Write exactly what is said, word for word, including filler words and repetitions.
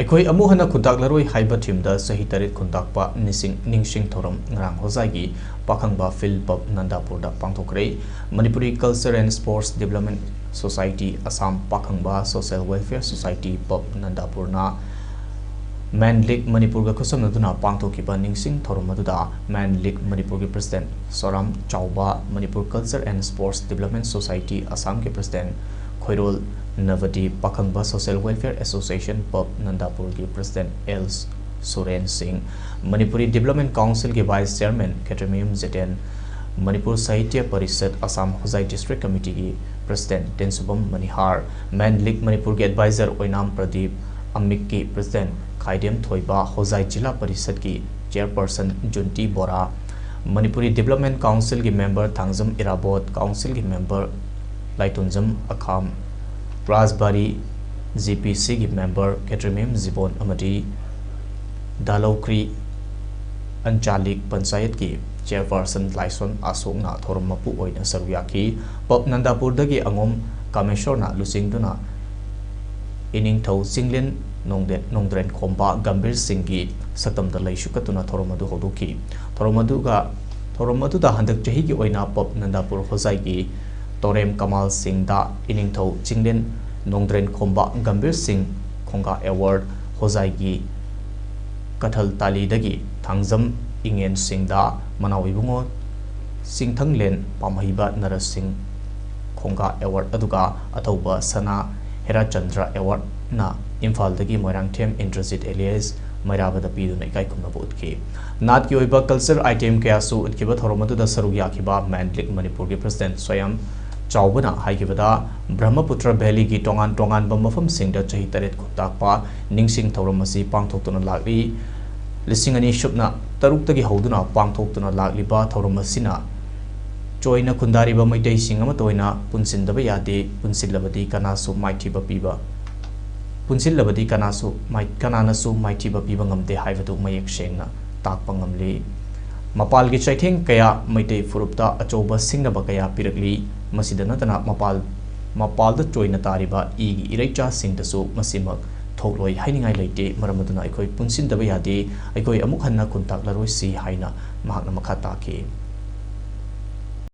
ꯑꯩꯈꯣꯏ ꯑꯃꯨꯛ ꯍꯟꯅ ꯈꯨꯟꯇꯥꯛꯂꯔꯣꯏ ꯍꯥꯏꯕ theme ꯗ ꯆꯍꯤ ꯇꯔꯦꯠ ꯈꯨꯟꯇꯥꯛꯄ ꯅꯤꯡꯁꯤꯡ, ꯅꯤꯡꯁꯤꯡ ꯊꯧꯔꯝ ꯉꯔꯥꯡ ꯍꯣꯖꯥꯏꯒꯤ ꯄꯥꯈꯪꯕ Field Pub ꯅꯟꯗꯥꯄꯨꯔꯗ ꯄꯥꯡꯊꯣꯛꯈ꯭ꯔꯦ꯫ Manipuri Culture and Sports Development Society, Assam Pakhangba Social Welfare Society, Pub ꯅꯟꯗꯥꯄꯨꯔꯅ Man League ꯃꯅꯤꯄꯨꯔꯒ ꯈꯨꯠꯁꯝꯅꯗꯨꯅ ꯄꯥꯡꯊꯣꯛꯈꯤꯕ ꯅꯤꯡꯁꯤꯡ ꯊꯧꯔꯝ ꯑꯗꯨꯗ Man League ꯃꯅꯤꯄꯨꯔꯒꯤ President ꯁꯣꯔꯥꯝ ꯆꯥꯎꯕ, Manipur Culture and Sports Development Society, Assam ꯒꯤ President Khoirol Nabadi, Pakhangba Social Welfare Association, Pub ꯅꯟꯗꯥꯄꯨꯔꯒꯤ President L Suren Singh, Manipuri Development Council ꯒꯤ Vice Chairman ꯈꯦꯇ꯭ꯔꯤꯃꯌꯨꯝ Jiten, Manipur Sahitya Parishad Assam Hojai District Committee ꯒꯤ President ꯇꯦꯟꯁꯨꯕꯝ ꯃꯅꯤꯍꯥꯔ, Man League ꯃꯅꯤꯄꯨꯔꯒꯤ Advisor ꯑꯣꯏꯅꯥꯝ Pradeep, ꯑꯃꯤꯛꯀꯤ President ꯈꯥꯏꯗꯦꯝ ꯊꯣꯏꯕ, ꯍꯣꯖꯥꯏ ꯖꯤꯂꯥ ꯄꯔꯤꯁꯠꯀꯤ Chairperson ꯖꯨꯟꯇꯤ ꯕꯣꯔꯥ, Manipuri Development Council ꯒꯤ member Thangjam ꯏꯔꯥꯕꯣꯠ, Council ꯒꯤ member ꯂꯥꯏꯇꯣꯟꯖꯝ ꯑꯈꯥꯝ, ꯔꯥꯖꯕꯥꯔꯤ G P ꯁꯤꯒꯤ member ꯈꯦꯇ꯭ꯔꯤꯃꯌꯨꯝ ꯖꯤꯕꯣꯟ ꯑꯃꯗꯤ ꯗꯥꯂꯧꯈ꯭ꯔꯤ ꯑꯟꯆꯥꯂꯤꯛ ꯄꯟꯆꯥꯌꯠꯀꯤ Chairperson ꯂꯥꯏꯁꯣꯟ ꯑꯁꯣꯛꯅ ꯊꯧꯔꯝ ꯃꯄꯨ ꯑꯣꯏꯅ ꯁꯔꯨꯛ ꯌꯥꯈꯤ꯫ ꯄꯕ ꯅꯟꯗꯥꯄꯨꯔꯗꯒꯤ ꯑꯉꯣꯝ ꯀꯥꯃꯦꯁꯣꯔꯅ ꯂꯨꯆꯤꯡꯗꯨꯅ ꯏꯅꯤꯡꯊꯧ ꯆꯤꯡꯂꯦꯟ ꯅꯣꯡꯗꯦ-, ꯅꯣꯡꯗ꯭ꯔꯦꯟ ꯈꯣꯝꯕ ꯒꯝꯚꯤꯔ ꯁꯤꯡꯒꯤ ꯁꯛꯇꯝꯗ ꯂꯩ ꯁꯨꯀꯠꯇꯨꯅ ꯊꯧꯔꯝ ꯑꯗꯨ ꯍꯧꯗꯣꯛꯈꯤ꯫ ꯊꯧꯔꯝ ꯑꯗꯨꯒ, ꯊꯧꯔꯝ ꯑꯗꯨꯗ ꯍꯟꯗꯛ ꯆꯍꯤꯒꯤ ꯑꯣꯏꯅ ꯄꯕ ꯅꯟꯗꯥꯄꯨꯔ ꯍꯣꯖꯥꯏꯒꯤ ꯇꯣꯔꯦꯝ ꯀꯃꯥꯜ ꯁꯤꯡꯗ ꯏꯅꯤꯡꯊꯧ ꯆꯤꯡꯂꯦꯟ ꯅꯣꯡꯗ꯭ꯔꯦꯟ ꯈꯣꯝꯕ ꯒꯝꯚꯤꯔ ꯁꯤꯡ ꯈꯣꯡꯒꯥ Award, ꯍꯣꯖꯥꯏꯒꯤ ꯀꯊꯜ ꯇꯥꯂꯤꯗꯒꯤ ꯊꯥꯡꯖꯝ ꯏꯉꯦꯟ ꯁꯤꯡꯗ ꯃꯅꯥꯎ ꯏꯕꯨꯡꯉꯣ ꯆꯤꯡꯊꯪꯂꯦꯟ ꯄꯥꯝꯍꯩꯕ ꯅꯔꯁꯤꯡ ꯈꯣꯡꯒꯥ Award, ꯑꯗꯨꯒ ꯑꯊꯧꯕ ꯁꯅꯥ ꯍꯦꯔꯥꯆꯟꯗ꯭ꯔ Awardꯅ ꯏꯝꯐꯥꯜꯗꯒꯤ ꯃꯣꯏꯔꯥꯡꯊꯦꯝ ꯏꯟꯗ꯭ꯔꯖꯤꯠ alias ꯃꯩꯔꯥꯕꯗ ꯄꯤꯗꯨꯅ ꯏꯀꯥꯏ ꯈꯨꯝꯅꯕ ꯎꯠꯈꯤ꯫ ꯅꯥꯠꯀꯤ ꯑꯣꯏꯕ culture item ꯀꯌꯥꯁꯨ ꯎꯠꯈꯤꯕ ꯊꯧꯔꯝ ꯑꯗꯨꯗ ꯁꯔꯨꯛ ꯌꯥꯈꯤꯕ Man League ꯃꯅꯤꯄꯨꯔꯒꯤ President ꯁꯣꯌꯥꯝ ꯆꯥꯎꯕꯅ ꯍꯥꯏꯈꯤꯕꯗ, ꯕ꯭ꯔꯍꯃꯄꯨꯇ꯭ꯔ Valleyꯒꯤ ꯇꯣꯉꯥꯟ ꯇꯣꯉꯥꯟꯕ ꯃꯐꯝꯁꯤꯡꯗ ꯆꯍꯤ ꯇꯔꯦꯠ ꯈꯨꯟꯇꯥꯛꯄ ꯅꯤꯡꯁꯤꯡ ꯊꯧꯔꯝ ꯑꯁꯤ ꯄꯥꯡꯊꯣꯛꯇꯨꯅ ꯂꯥꯛꯂꯤ꯫ ꯂꯤꯁꯤꯡ ꯑꯅꯤ ꯁꯨꯞꯅ ꯇꯔꯨꯛꯇꯒꯤ ꯍꯧꯗꯨꯅ ꯄꯥꯡꯊꯣꯛꯇꯨꯅ ꯂꯥꯛꯂꯤꯕ ꯊꯧꯔꯝ ꯑꯁꯤꯅ ꯆꯣꯏꯅ ꯈꯨꯟꯗꯥꯔꯤꯕ ꯃꯩꯇꯩꯁꯤꯡ ꯑꯃꯠꯇ ꯑꯣꯏꯅ ꯄꯨꯟꯁꯤꯟꯗꯕ ꯌꯥꯗꯦ, ꯄꯨꯟꯁꯤꯜꯂꯕꯗꯤ ꯀꯅꯥꯁꯨ ꯃꯥꯏꯊꯤꯕ ꯄꯤꯕ, ꯄꯨꯟꯁꯤꯜꯂꯕꯗꯤ ꯀꯅꯥꯁꯨ ꯃꯥꯏ-, ꯀꯅꯥꯅꯁꯨ ꯃꯥꯏꯊꯤꯕ ꯄꯤꯕ ꯉꯝꯗꯦ ꯍꯥꯏꯕꯗꯨ ꯃꯌꯦꯛ ꯁꯦꯡꯅ ꯇꯥꯛꯄ ꯉꯝꯂꯤ꯫ ꯃꯄꯥꯜꯒꯤ ꯆꯩꯊꯦꯡ ꯀꯌꯥ ꯃꯩꯇꯩ ꯐꯨꯔꯨꯞꯇ ꯑꯆꯧꯕ ꯁꯤꯡꯅꯕ ꯀꯌꯥ ꯄꯤꯔꯛꯂꯤ꯫ ꯃꯁꯤꯗ ꯅꯠꯇꯅ ꯃꯄꯥꯜ, ꯃꯄꯥꯜꯗ ꯆꯣꯏꯅ ꯇꯥꯔꯤꯕ ꯏꯒꯤ ꯏꯔꯩꯆꯥꯁꯤꯡꯗꯁꯨ ꯃꯁꯤꯃꯛ ꯍꯧꯔꯣꯏ ꯍꯥꯏꯅꯤꯡꯉꯥꯏ ꯂꯩꯇꯦ꯫ ꯃꯔꯝ ꯑꯗꯨꯅ ꯑꯩꯈꯣꯏ ꯄꯨꯟꯁꯤꯟꯗꯕ ꯌꯥꯗꯦ꯫ ꯑꯩꯈꯣꯏ ꯑꯃꯨꯛ ꯍꯟꯅ ꯈꯨꯟꯇꯥꯛꯂꯔꯣꯏꯁꯤ ꯍꯥꯏꯅ ꯃꯍꯥꯛꯅ ꯃꯈꯥ ꯇꯥꯈꯤ꯫